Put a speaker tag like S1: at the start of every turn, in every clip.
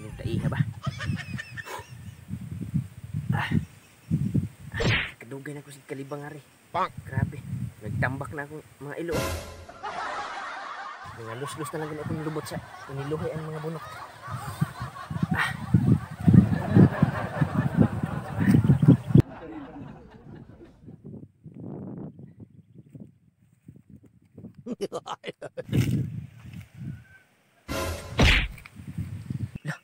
S1: gining taiha ba. Kadugay na ko sa kalibang ari. Grabe, nagtambak na akong mga ilo. Mga lus-lus na lang gani akong lubot sa uniluhay ang mga bunok. Lah,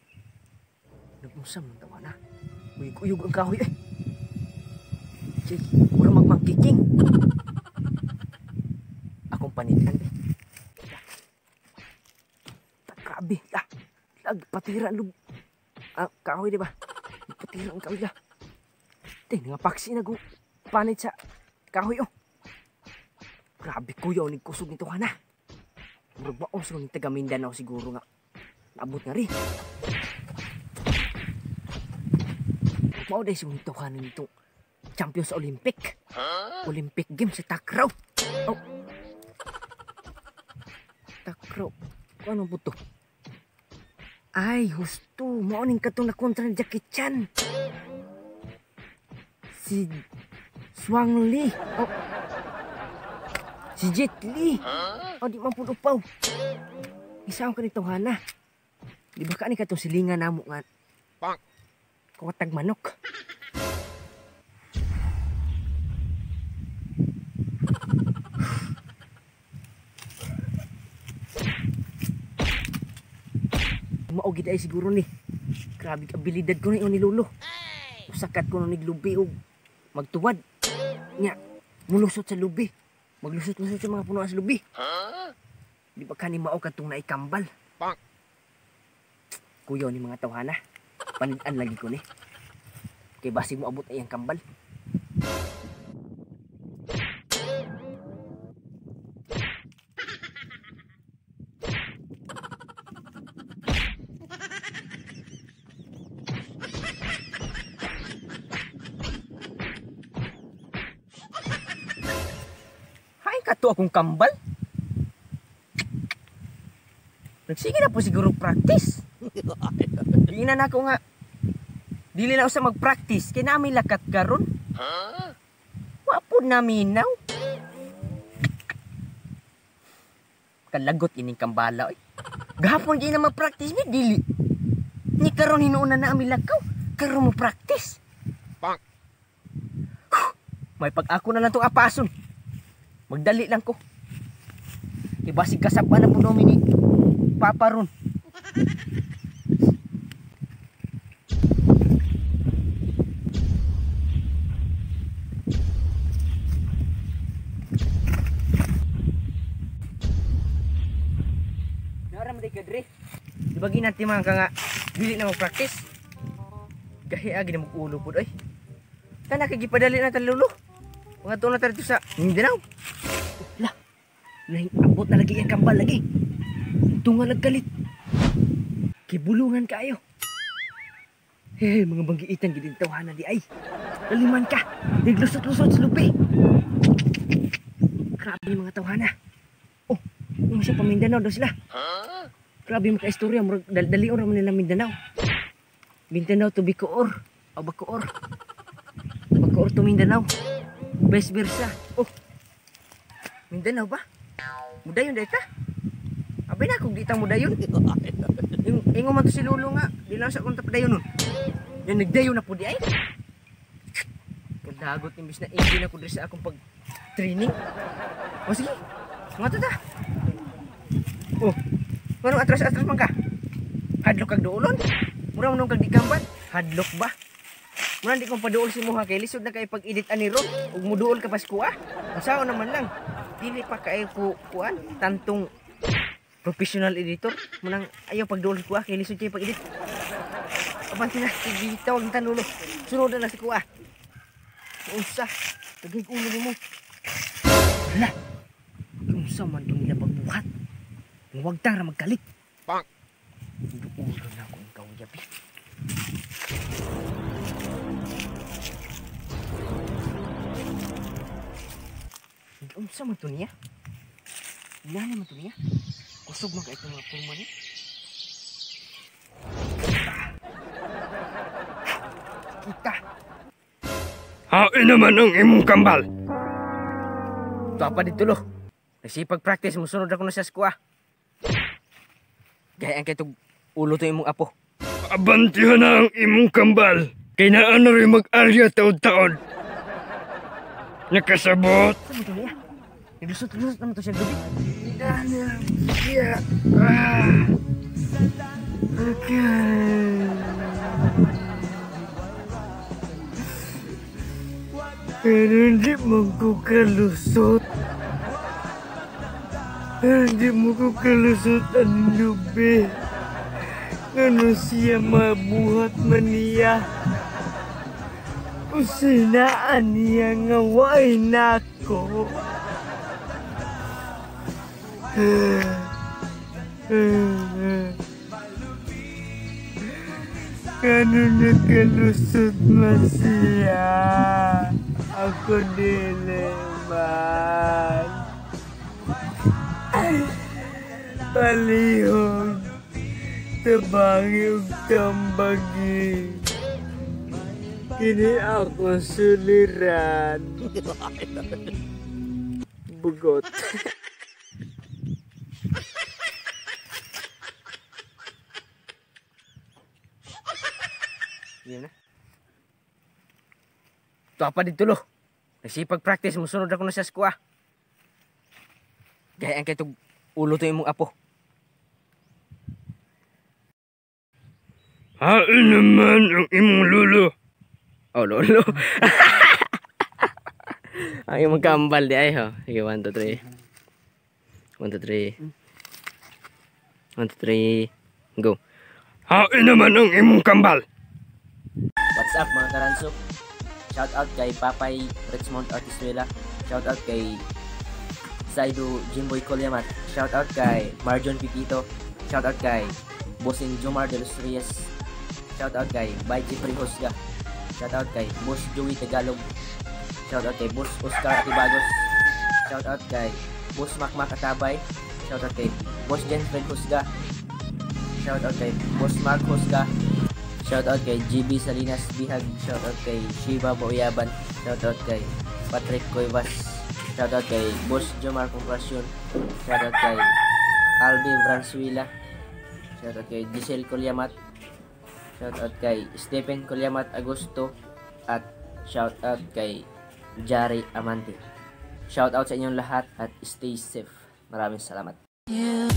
S1: nag-usam ng tawa na. Uyog-uyog ang kahoy eh. Chay, mura magmangkiking. Akong panitan eh. Grabe, lah. Lag, patira ang kahoy, di ba? Patira ang kahoy lah. Te, nangapaksi na kung panit sa kahoy oh. Grabe kuya, ni kusog nito ka na. Murag ba oh, ni taga Mindanao siguro nga. Naabot na rin. Mao dahil siguro nito ka na nito. Champion sa Olympic. Huh? Olympic Games sa Takraw. Oh. Takraw. Ano po to? Ay, husto. Mauning ka itong nakontra ni Jackie Chan. Si Swang Lee. Oh. Si Jet Li. Huh? Oh, di man po upaw. Isaon ka nito, Hana. Di ba ka ni ka itong silingan na mo nga? Kawatag manok. Maugid ay siguro ni. Grabe abilidad ko ni Lolo. Usakat ko ni lubi og magtuwad. Nya, mulusot sa lubi. Maglusot-lusot sa mga punuan sa lubi. Di ba kani mao katong naikambal? Kuyaw ni mga tawhana. Panidan lagi ko ni. Kay basig mo abot ay ang kambal. Kato akong kambal. Nagsige na po siguro practice. Di na nako nga. Dili na usa mag-practice kay nami lakat karon. Huh? Wa pud naminaw. Kalagot ining kambala oy. Gahapon di na mag-practice mi dili. Ni karon hinuon na nami lakaw. Karon mo practice. May pag-ako na lang tong apason. Magdali lang ko. Kay basig kasaba na po namin ni Papa ron. Naram di kadre. Di ba ginanti mga ka nga dili na mag-practice? Gahi agi na mag-ulo po oy. Tana kay gipadali na talulo. Mga tuon na tayo sa Mindanao. Lah, abot na lagi ang kambal lagi. Tunga lagkalit. Kibulungan kayo. Hey, mga banggiitan gid tawhana di ay. Laliman ka. Naglusot-lusot sa lupi. Grabe ni mga tawhana. Oh, yung siya pa Mindanao daw sila. Grabe maka istorya, murag dalion ra man nila Mindanao. Mindanao to Bacoor. O Bacoor. Bacoor to Mindanao. Vice versa. Oh. Mindanao ba? Mudayon dahil ta? Abay na kung di ta mudayon. Ingo man to si Lolo nga. Di lang sa akong tapadayon nun. Yan nagdayon na po di ay. Kadagot imbis na hindi na ko diri sa akong pag-training. O sige. Mga to ta. Oh. Manong atras-atras man ka? Hadlok kag duolon? Mura man kag di kamban? Hadlok ba? Mura di kong paduol si Muha kay lisod na kay pag-edit ani ron ug muduol ka pas kuha. Usaon naman lang. Dili pa kay ko kuan tantong professional editor. Munang ayaw pagduol kuha kay lisod kay pag-edit. Abante na gitawag ni tanulo. Sunod na lang si kuha. Unsa? Tagay ulo nimo. Hala. Unsa man tong nila pagbuhat? Huwag tara magkalit. Pak. Duulo na akong kauyab. Unsa man to niya? Inana man to niya? Kusog man ka itong mga pulma niya.
S2: Hain naman ang imong kambal.
S1: Tuwa pa dito lo. Nagsipag practice, musunod ako na sa skuha. Gaya ang kay tug ulo to imong apo.
S2: Abantihan na ang imong kambal. Kay naa na rin mag-arya taon-taon. Nakasabot.
S1: Saan mo to niya? Naglusot-lusot naman to siya gabi.
S2: Pero hindi mo ko kalusot. Hindi mo ko kalusot ang lubi. Ano siya mabuhat man niya? Usinaan niya nga waay nako. Ano nakalusot man siya? Ako dili man. Palihog, tabangi ug tambagi. Kini ako suliran.
S1: Bugot. Yan na. Tuwa pa dito lo. Nagsipag practice, musunod ako na sa skuha. Gaya ang kay tug ulo to imong apo.
S2: Hain naman ang imong lulo.
S1: Oh, lolo. Ang imong kambal di ay ho. Sige, 1, 2, 3. 1, 2, 3. 1, 2, 3. Go.
S2: Hain naman ang imong kambal.
S3: What's up mga karansok? Shout out kay Papay Richmond Artistuela. Shout out kay Zaido Jimboy Kolyamat. Shout out kay Marjon Pipito. Shout out kay Bossing Jomar de los Reyes. Shout out kay Bay Jeffrey Hosga. Shout out kay Boss Joey Tagalog. Shout out kay Boss Oscar Atibagos. Shout out kay Boss Makmak Atabay. Shout out kay Boss Jenfred Hosga. Shout out kay Boss Mark Hosga. Shout out kay GB Salinas Bihag. Shout out kay Shiva Boyaban. Shout out kay Patrick Cuevas. Shout out kay Boss Jomar Compression. Shout out kay Albi Bransuela. Shout out kay Giselle Colyamat. Shout out kay Stephen Colyamat Agosto. At shout out kay Jari Amante. Shout out sa inyong lahat at stay safe. Maraming salamat.
S4: Yeah.